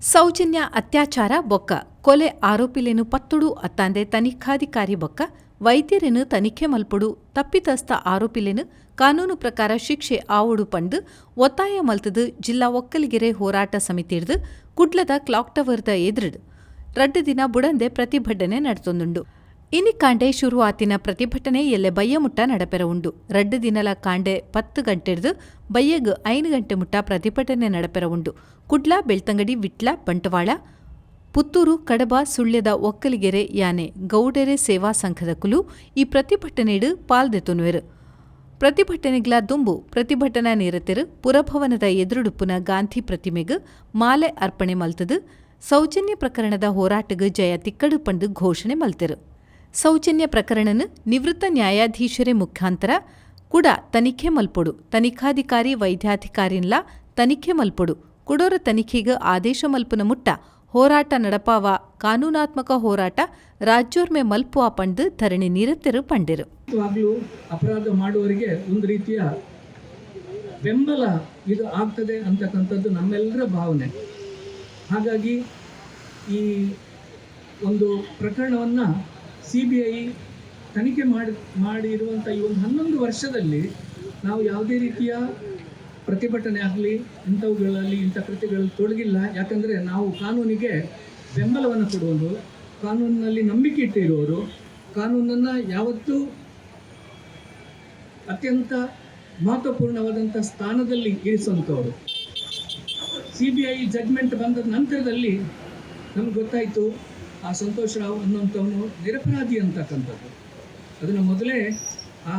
ಸೌಜನ್ಯ ಅತ್ಯಾಚಾರ ಬೊಕ್ಕ ಕೊಲೆ ಆರೋಪಿಲೆನ್ ಪತ್ತೊಡು ಅತ್ತಾಂದೆ ತನಿಖಾಧಿಕಾರಿ ಬೊಕ್ಕ ವೈದ್ಯೆರೆನ್ ತನಿಖೆ ಮಲ್ಪೊಡು, ತಪ್ಪಿತಸ್ಥ ಆರೋಪಿಲೆನ್ ಕಾನೂನು ಪ್ರಕಾರ ಶಿಕ್ಷೆ ಆವೊಡು ಪಂದ್ ಒತ್ತಾಯ ಮಲ್ತ್ ದ್ ಜಿಲ್ಲಾ ಒಕ್ಕಲಿಗೆರೆ ಹೋರಾಟ ಸಮಿತಿರ್ದ್ ಕುಡ್ಲದ ಕ್ಲಾಕ್ ಟವರ್ ದ ಎದುರುಡ್ ರಡ್ಡ್ ದಿನ ಬುಡಂದೆ ಪ್ರತಿಭಟನೆ ನಡತೊಂದುಂಡು. ಇನಿ ಕಾಂಡೆ ಶುರು ಆತಿನ ಪ್ರತಿಭಟನೆ ಎಲ್ಲೆ ಬಯ್ಯ ಮುಟ್ಟ ನಡಪೆರೆ ಉಂಡು. ರಡ್ಡ್ ದಿನಲ ಕಾಂಡೆ ಪತ್ತ್ ಗಂಟೆರ್ದ್ ಬಯ್ಯಗ್ ಐನ್ ಗಂಟೆ ಮುಟ್ಟ ಪ್ರತಿಭಟನೆ ನಡಪೆರೆ ಉಂಡು. ಕುಡ್ಲ, ಬೆಳ್ತಂಗಡಿ, ವಿಟ್ಲ, ಬಂಟ್ವಾಳ, ಪುತ್ತೂರು, ಕಡಬ, ಸುಳ್ಯದ ಒಕ್ಕಲಿಗೆರೆ ಯಾನೆ ಗೌಡೆರೆ ಸೇವಾ ಸಂಘದಕುಲು ಈ ಪ್ರತಿಭಟನೆಡ್ ಪಾಲ್ ದೆತೊನುವೆರ್. ಪ್ರತಿಭಟನೆಗ್ಲಾ ದುಂಬು ಪ್ರತಿಭಟನಾ ನಿರತೆರ್ ಪುರಭವನದ ಎದುರುಡುಪ್ಪುನ ಗಾಂಧಿ ಪ್ರತಿಮೆಗ್ ಮಾಲೆ ಅರ್ಪಣೆ ಮಲ್ತ್ ದ್ ಸೌಜನ್ಯ ಪ್ರಕರಣದ ಹೋರಾಟಗ್ ಜಯ ತಿಕ್ಕಡ್ ಪಂದ್ ಘೋಷಣೆ ಮಲ್ತೆರ್. ಸೌಜನ್ಯ ಪ್ರಕರಣನ್ ನಿವೃತ್ತ ನ್ಯಾಯಾಧೀಶೆರೆ ಮುಖಾಂತರ ಕುಡ ತನಿಖೆ ಮಲ್ಪೊಡು, ತನಿಖಾಧಿಕಾರಿ, ವೈದ್ಯಾಧಿಕಾರಿನ್ಲಾ ತನಿಖೆ ಮಲ್ಪೊಡು, ಕುಡೊರ ತನಿಖೆಗ್ ಆದೇಶ ಮಲ್ಪುನ ಮುಟ್ಟ ಹೋರಾಟ ನಡಪಾವ ಕಾನೂನಾತ್ಮಕ ಹೋರಾಟ ರಾಜ್ಯೊರ್ಮೆ ಮಲ್ಪುವ ಪಂದ್ ಧರಣಿ ನಿರತೆರ್ ಪಂಡೆರ್. ಖಂಡಿತವಾಗ್ಲೂ ಅಪರಾಧ ಮಾಡುವವರಿಗೆ ಒಂದು ರೀತಿಯ ಬೆಂಬಲ ಇದು ಆಗ್ತದೆ ಅಂತಕ್ಕಂಥದ್ದು ನಮ್ಮೆಲ್ಲರ ಭಾವನೆ. ಹಾಗಾಗಿ ಈ ಒಂದು ಪ್ರಕರಣವನ್ನು ಸಿಬಿಐ ತನಿಖೆ ಮಾಡಿ ಮಾಡಿರುವಂಥ ಈ ಒಂದು 11 ವರ್ಷದಲ್ಲಿ ನಾವು ಯಾವುದೇ ರೀತಿಯ ಪ್ರತಿಭಟನೆ ಆಗಲಿ, ಇಂಥವುಗಳಲ್ಲಿ, ಇಂಥ ಕೃತ್ಯಗಳಲ್ಲಿ ತೊಡಗಿಲ್ಲ. ಯಾಕಂದರೆ ನಾವು ಕಾನೂನಿಗೆ ಬೆಂಬಲವನ್ನು ಕೊಡುವುದು, ಕಾನೂನಿನಲ್ಲಿ ನಂಬಿಕೆ ಇಟ್ಟಿರುವವರು, ಕಾನೂನನ್ನು ಯಾವತ್ತೂ ಅತ್ಯಂತ ಮಹತ್ವಪೂರ್ಣವಾದಂಥ ಸ್ಥಾನದಲ್ಲಿ ಇರಿಸುವಂಥವ್ರು. ಸಿಬಿಐ ಜಡ್ಜ್ಮೆಂಟ್ ಬಂದ ನಂತರದಲ್ಲಿ ನಮ್ಗೆ ಗೊತ್ತಾಯಿತು, ಆ ಸಂತೋಷ್ ರಾವ್ ಅನ್ನುವಂಥವನು ನಿರಪರಾಧಿ ಅಂತಕ್ಕಂಥದ್ದು. ಅದನ್ನು ಮೊದಲೇ ಆ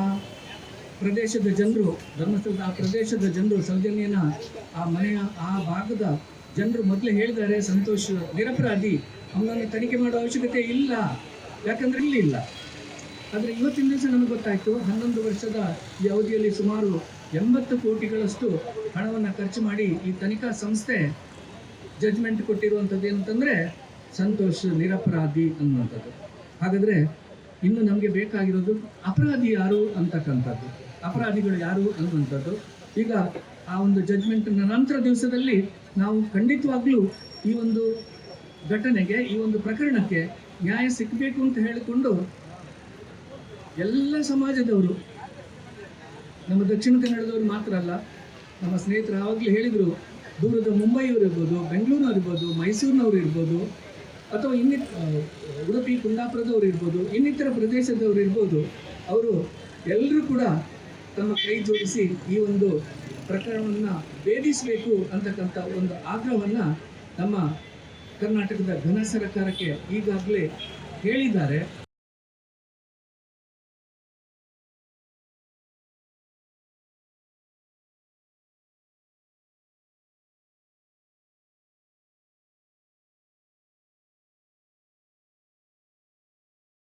ಪ್ರದೇಶದ ಜನರು, ಧರ್ಮಸ್ಥಳದ ಆ ಪ್ರದೇಶದ ಜನರು, ಸೌಜನ್ಯನ ಆ ಮನೆಯ ಆ ಭಾಗದ ಜನರು ಮೊದಲೇ ಹೇಳಿದ್ದಾರೆ, ಸಂತೋಷ್ ನಿರಪರಾಧಿ, ಅವನನ್ನು ತನಿಖೆ ಮಾಡುವ ಅವಶ್ಯಕತೆ ಇಲ್ಲ, ಯಾಕಂದ್ರೆ ಇಲ್ಲಿ ಇಲ್ಲ. ಆದರೆ ಇವತ್ತಿನ ದಿವಸ ನಮಗೆ ಗೊತ್ತಾಯಿತು, 11 ವರ್ಷದ ಈ ಅವಧಿಯಲ್ಲಿ ಸುಮಾರು 80 ಕೋಟಿಗಳಷ್ಟು ಹಣವನ್ನು ಖರ್ಚು ಮಾಡಿ ಈ ತನಿಖಾ ಸಂಸ್ಥೆ ಜಡ್ಜ್ಮೆಂಟ್ ಕೊಟ್ಟಿರುವಂಥದ್ದು ಏನಂತಂದರೆ, ಸಂತೋಷ್ ನಿರಪರಾಧಿ ಅನ್ನುವಂಥದ್ದು. ಹಾಗಾದರೆ ಇನ್ನು ನಮಗೆ ಬೇಕಾಗಿರೋದು ಅಪರಾಧಿ ಯಾರು ಅಂತಕ್ಕಂಥದ್ದು, ಅಪರಾಧಿಗಳು ಯಾರು ಅನ್ನುವಂಥದ್ದು. ಈಗ ಆ ಒಂದು ಜಡ್ಜ್ಮೆಂಟ್ನ ನಂತರ ದಿವಸದಲ್ಲಿ ನಾವು ಖಂಡಿತವಾಗ್ಲೂ ಈ ಒಂದು ಘಟನೆಗೆ, ಈ ಒಂದು ಪ್ರಕರಣಕ್ಕೆ ನ್ಯಾಯ ಸಿಕ್ಕಬೇಕು ಅಂತ ಹೇಳಿಕೊಂಡು ಎಲ್ಲ ಸಮಾಜದವರು, ನಮ್ಮ ದಕ್ಷಿಣ ಕನ್ನಡದವರು ಮಾತ್ರ ಅಲ್ಲ, ನಮ್ಮ ಸ್ನೇಹಿತರು ಆವಾಗಲೇ ಹೇಳಿದರು, ದೂರದ ಮುಂಬೈಯವರು ಇರ್ಬೋದು, ಬೆಂಗಳೂರಿನವ್ರು ಇರ್ಬೋದು, ಮೈಸೂರಿನವರು ಇರ್ಬೋದು, ಅಥವಾ ಉಡುಪಿ, ಕುಂದಾಪುರದವರು ಇರ್ಬೋದು, ಇನ್ನಿತರ ಪ್ರದೇಶದವರು ಇರ್ಬೋದು, ಅವರು ಎಲ್ಲರೂ ಕೂಡ ತಮ್ಮ ಕೈ ಜೋಡಿಸಿ ಈ ಒಂದು ಪ್ರಕರಣವನ್ನು ಭೇದಿಸಬೇಕು ಅಂತಕ್ಕಂಥ ಒಂದು ಆಗ್ರಹವನ್ನು ನಮ್ಮ ಕರ್ನಾಟಕದ ಘನ ಸರ್ಕಾರಕ್ಕೆ ಈಗಾಗಲೇ ಹೇಳಿದ್ದಾರೆ.